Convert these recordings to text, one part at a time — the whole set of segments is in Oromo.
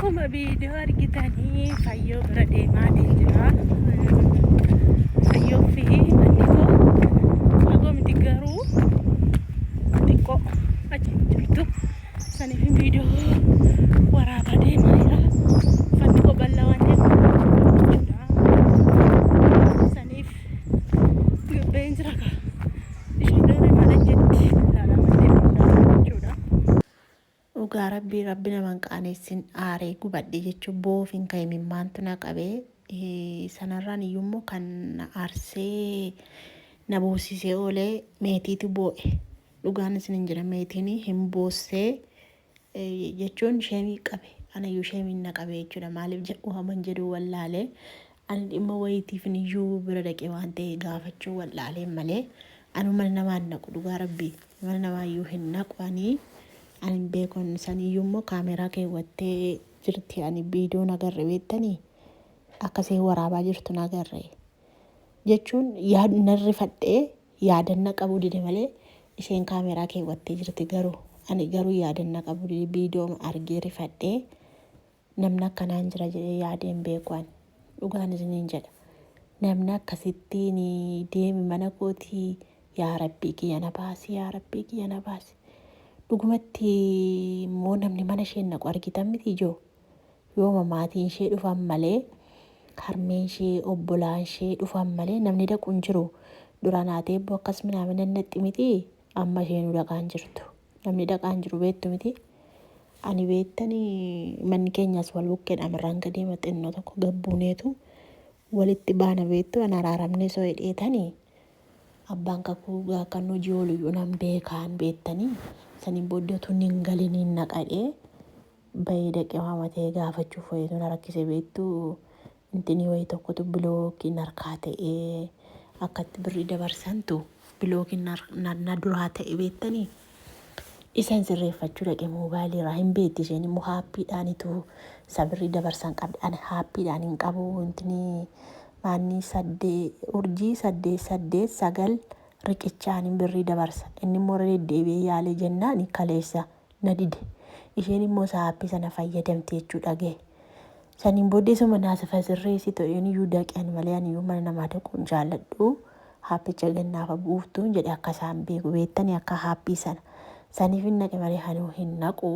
Akkuma viidiyoo argitanii Fayyoo bira deemaatiin jira. Fayyoo fi manni koo fagoo miti garuu xiqqoo achi jirtu. Saniif viidiyoo waraabaa deemaa jira. Uffanni koo bal'aa waan ta'eef jechuudha. Saniif gabbeen jira kaa. Isheen doonii maal jetti ilaalaa deemuudha jechuudha. Dhugaa rabbii rabbi nama hin qaaneessin aaree gubadhe jechuun boof hin ka'e imimmaantu na qabe sanarraan iyyuu immoo kan na aarsee na boosisee oolee meetiitu boo'e dhugaan isin hin jira meetiin hin boossee jechuun sheemii qabe anayyuu sheemiin na qabe jechuudha maaliif jedhu haman jedhu wallaalee ani dhimma wayiitiif iyyuu bira dhaqee waan ta'e gaafachuu wallaalee malee anu mana namaa hin naqu dhugaa rabbii mana namaa iyyuu hin naqu ani ani hin beekon saniyyuu immoo kaameeraa keewwattee jirti ani viidiyoo nagarre beektanii akkasii waraabaa jirtu nagarre jechuun nan rifadhee yaadanna qabuu dide malee isheen kaameeraa keewwattee jirti garuu ani garuu yaadanna qabuu dide viidiyoo argee rifadhee Namni akkanaa hin jira jedhee yaadee hin beeku ani. Dhugaan isiniin jedha. Namni akkasittiin deemi mana kootii yaa Rabbii kiyya na baasi yaa Rabbii kiyya na baasi. Dhugumatti immoo namni mana isheen naqu argitan miti ijoo. Yooma maatiin ishee dhufan malee harmeen ishee obbolaan ishee dhufan malee namni dhaqu hin jiru. Duraan haati eebboo akkas minaamina naqxi miti amma isheenuu dhaqaa hin jirtu. Namni dhaqaa hin jiru beektu miti. Ani beektani manni keenyas wal bukkeedha irraan gadee xinnoo tokko gabbuuneetu walitti baana beektu an araaramnee soo hidheetani abbaan kakuu gaa kan hojii oolu iyyuu nan beekaan beektanii saniin booddee utuu inni hin galiniin naqadhee bahee dhaqee waama ta'e gaafachuuf wayiitu na rakkise beektu intinii wayii tokkotu bilookiin harkaa ta'ee akkatti birrii dabarsantu bilookiin na duraa ta'e beektanii isan sirreeffachuu dhaqe moobaayilii irraa hin beekti isheen immoo haappiidhaanitu isa birrii dabarsan qabdi ani haappiidhaan hin qabu intinii maannii saddee urjii 8 8 9 riqichaan birrii dabarsa inni immoo irra deddeebi'ee yaalee jennaan kaleessa na dide isheen immoo isa haappii sana fayyadamti jechuu dhagaye Saniin booddee isuma naasifa sirreessi ta'een iyyuu dhaqe ani malee ani iyyuu mana namaa dhaquu hin jaalladhu. Haappicha gannaafa buuftuun jedhe akka isaan beeku beektanii akka haappii sana. Saniif hin dhaqe malee anuu hin naqu.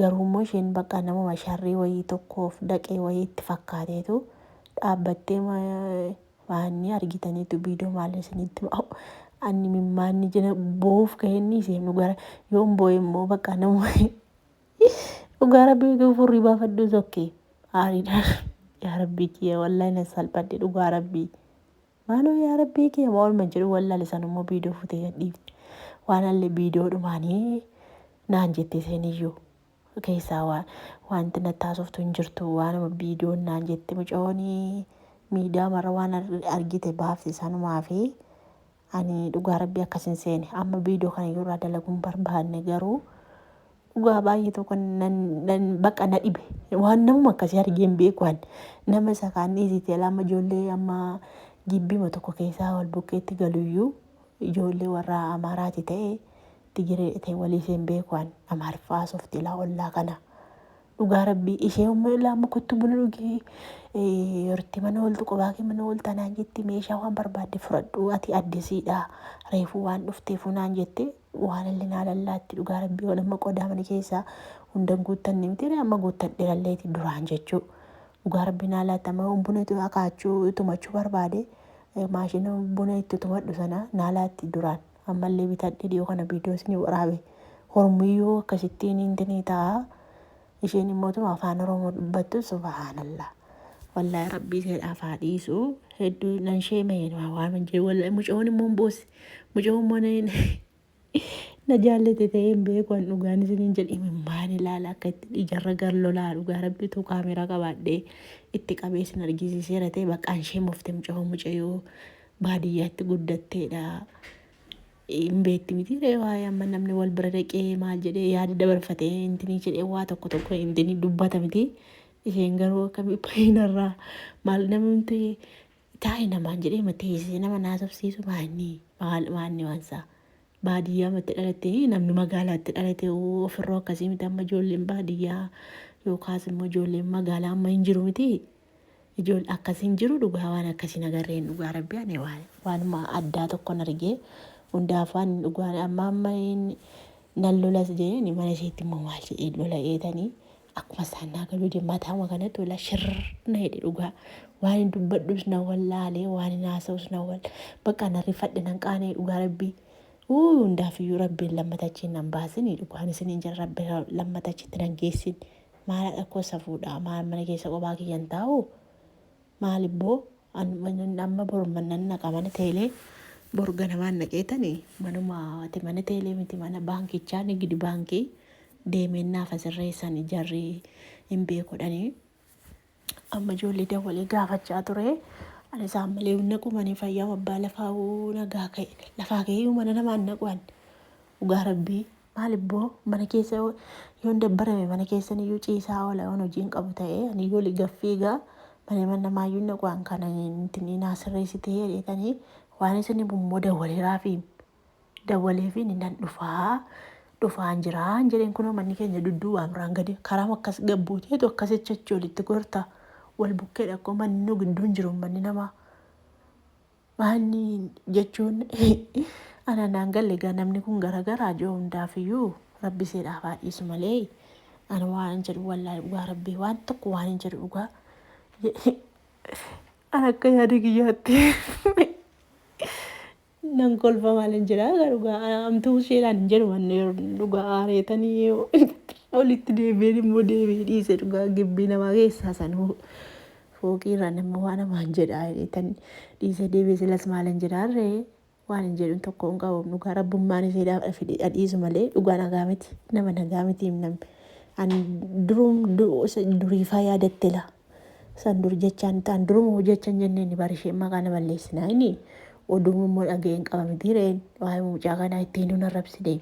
Garuu immoo isheen bakka namuma sharrii wayii tokkoof dhaqee wayii itti fakkaateetu dhaabbattee waanni argitaniitu viidiyoo maal isinitti ani mimmaanni jina boo'uuf gaheenni isheen gara yoon boo'e immoo bakka nama Dhugaa rabbii utuu furrii baafadhu sokke aariidhaan yaa rabbii kiyya wallahi na salphadhe dhugaa rabbii maaloo yaa rabbii kiyya maaluma jedhu wallahi san immoo viidiyoo futee gadhiifte waan allee viidiyoo dhumaanii naan jette isheen iyyuu keessaa waan wanti na taasoftu hin jirtu waanuma viidiyoon naan jette mucayoonii miidiyaa marra waan argite baafte sanumaa fi ani dhugaa rabbii akkas hin seene amma viidiyoo kana iyyuu irraa dalaguun barbaanne garuu dhugaa baay'ee tokko nan nan baqa na dhibe waan namuma akkasii argee hin beeku ani nama isa kaan dhiisite amma ijoollee amma gibbima tokko keessaa wal bukkeetti galuyyuu ijoollee warra amaaraati ta'e tigiree ta'e walii isheen beeku ani amaariffaa haasofti ilaa ollaa kana Dhugaa rabbii ishee umma ilaa amma kottu buna dhugee yerootti mana ooltu qobaa kee mana oolta naan jetti meeshaa waan barbaadde fudhadhu ati addisiidha reefuu waan dhufteefuu naan jette waan illee naa lallaatti dhugaa rabbii waan amma qodaa mana keessaa hundan guuttanne miti amma guuttadheeralleeti duraan jechuu dhugaa rabbii naa laatte amma buna akaachuu tumachuu barbaade maashina buna itti tumadhu sana naa laatti duraan ammallee bitadhe dhiyoo kana viidiyoo isinii waraabe hormuyyuu akkasittiin intinii ta'a isheen immoo tuma afaan oromoo dubbattu subhaanallah wallaahi rabbii isheedhaaf haa dhiisu hedduu nan sheema'een waan hin jedhu wallaahi mucayoon immoo hin boossi mucayoon immoo na jaallate ta'ee hin beeku an dhugaan isiniin jedhe imimmaan ilaala akka itti ijarra gar lolaa dhugaa rabbitu kaameraa qabaadhee itti qabee isin argisiiseera ta'e baqqaan ishee mofte mucayoon mucayoo baadiyyaatti guddatteedha. Hin beekti miti ree waa'ee amma namni wal bira dhaqee maal jedhee yaada dabarfatee intinii jedhee waa tokko tokko intinii dubbata miti. Isheen garuu akka miidhaginarraa maal namni taa'e namaan jedhee mateessisee nama naasofsiisu maanni maal maanni waansaa. Baadiyyaa matti dhalatte namni magaalaatti dhalate ofirroo akkasii miti amma ijoolleen baadiyyaa Yookaas immoo ijoolleen magaalaa amma hin jiru miti. Ijoollee akkas hin jiru dhugaa waan akkasiin agarreen dhugaa rabbi ani waanuma addaa tokkon argee hundaaf waan dhugaa amma amma nan lolas jedheen mana isheetti immoo maal jedhee lola eetanii akkuma isaan naa galuu deemu mataama kanatti wala shirna jedhe dhugaa waan hin dubbadhus na wallaalee waan hin haasa'us na wal bakka na rifadhe nan qaanee dhugaa rabbii. Hundaafiyyuu rabbiin lammatachiin nan baasin dhugaan isiniin jira rabbi lammatachitti nan geessin maal haadha koo safuudha maal mana keessa kophaa kiyyan taa'u maal ibboo amma bor nan naqa mana teelee bor ganamaan naqeetanii manuma ati mana teelee miti mana baankichaa nigidi baankii deemeen naaf asirreessan jarri hin beekudhanii amma ijoollee dawwalee gaafachaa ture. Ani isaan malee hin naqu manii fayyaa abbaa lafaa nagaa ka'e lafaa ka'ee mana namaan naquan dhugaa rabbii maal ibboo mana keessa yoon dabbarame mana keessan iyyuu ciisaa oola yoon hojii hin qabu ta'ee ani yoo gaffiigaa mana mana namaayyuu naquan kana intini naa sirreessitee jedheetanii waan isin immoo dawwaleeraafi dawwaleefi nan dhufaa dhufaan jiraan jedheen kunoo manni keenya dudduubaan biraan gadi karaa akkas gabbuuteetu akkasicha achi olitti gorta wal bukkeedha akkoo manni nu gidduun jiru manni namaa. Manni jechuun ana naan galle egaa namni kun garagaraa jiru hundaafiyyuu rabbi seedhaaf haa dhiisu malee ana waan hin jedhu wallaahi dhugaa rabbii waan tokko waan hin jedhu dhugaa. Ana akka yaada kiyyaatti nan kolfa maal hin jedhaa dhugaa amtuu isheedhaan hin jedhu manni dhugaa aareetanii olitti deebi'een immoo deebi'ee dhiise dhugaa gibbii namaa keessaa sanuu fooqiirra nama waan hamaan jedhaa jedheetan dhiise deebi'ee silas maal hin jedhaarree waan hin jedhu tokko hin qabu dhugaa rabbummaan isheedhaaf dhiisu malee dhugaa nagaa miti nama nagaa miti namni ani durum duriifaa yaadatte la san dur jechaan ta'an duruma hojjechan jenneen bari isheen maqaa na balleessinaa inni oduun immoo dhaga'een qaba miti reen waa'ee mucaa kanaa ittiin nun arrabsine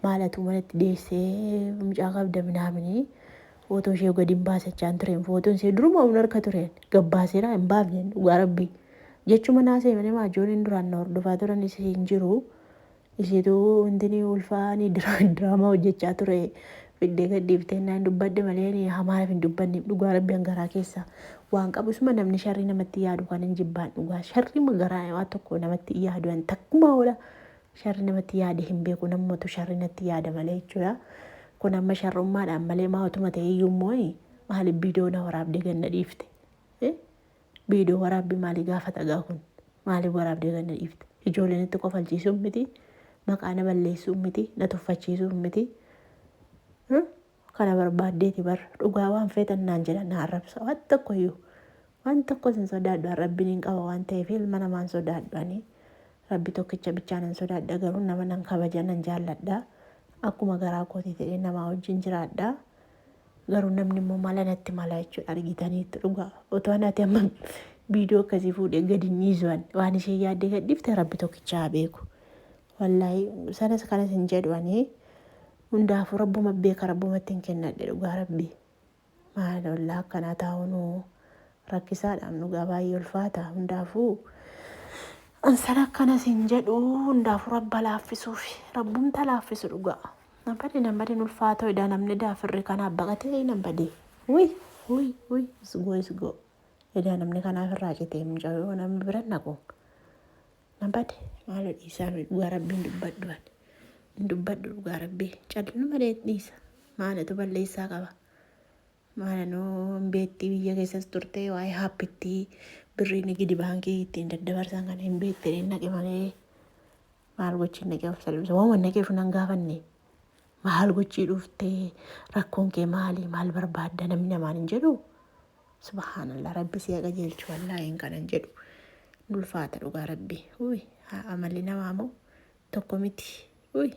maalatu manatti deessee mucaa qabda minaaminii footoo ishee gadi hin baasachaan tureen footoon ishee duruma hun harka tureen gabbaaseera hin baafne dhugaa rabbii jechuma naasee malee maajooniin duraan na hordofaa turan isii hin jiru isheetu intini ulfaanii diraamaa hojjechaa ture fiddee gadhiiftee naan dubbadde malee hamaaf hin dubbanne dhugaa rabbi hangaraa keessa waan qabu isuma namni sharrii namatti yaadu kan hin jibbaan dhugaa sharrii garaa waan tokko namatti yaadu an takkuma oola sharri namatti yaade hin beeku namoota sharri natti yaada malee jechuudha. Kun amma sharrummaadhaan malee maatuma ta'e iyyuu immoo maaliif viidiyoo na waraabdee ganna dhiifte? Viidiyoo waraabbii maalii gaafata gaa kun? Maaliif waraabdee ganna dhiifte? Ijoolleen itti kofalchiisuun miti, maqaa na balleessuun miti, na tuffachiisuun miti. Kana barbaaddeeti bar dhugaa waan feetan naan jedhan na arrabsa waan tokko iyyuu waan tokko sin sodaadhu rabbiin hin qaba waan ta'eef ilma namaan sodaadhu ani rabbi tokkicha bichaa nan sodaadha garuu nama nan kabaja nan jaalladha akkuma garaa kootii ta'ee namaa wajjin jiraadha garuu namni immoo mala natti mala jechuudha argitaniitu dhugaa otoo anati amma viidiyoo akkasii fuudhee gadi hin dhiisu waan ishee yaaddee gadhiifte rabbi tokkicha haa beeku wallaahi sanas kanas hin jedhu ani hundaafuu rabbuma beeka rabbumatti hin kennadhe dhugaa rabbi maal wallaa akkanaa taa'uun rakkisaadhaan dhugaa baay'ee ulfaata hundaafuu ansana akkanas hin jedhu hundaafuu rabba laaffisuuf rabbumta laaffisu dhugaa nan bade nan badeen ulfaatoo edaa namni daafirri kanaaf baqatee nan bade wuy wuy wuy isgoo isgoo edaa namni kanaaf irraa citee mucayyoo namni bira naqu nan bade maaloo dhiisaa dhugaa rabbiin dubbadhu hin dubbadhu dhugaa rabbii callu malee dhiisa maalatu balleessaa qaba maalanoo hin beektii biyya keessas turte waa'ee haappittii birrii nigidi baankii ittiin daddabarsan kana hin beekte naqe malee maal gochiin naqee of salphisa waanuma naqeef nan gaafanne maal gochii dhuftee rakkoon kee maali maal barbaadda namni namaan hin jedhu subhaanallah rabbi si qajeelchu wallaahi hin kanan jedhu ulfaata dhugaa rabbi uy amalli namaa moo tokko miti uy.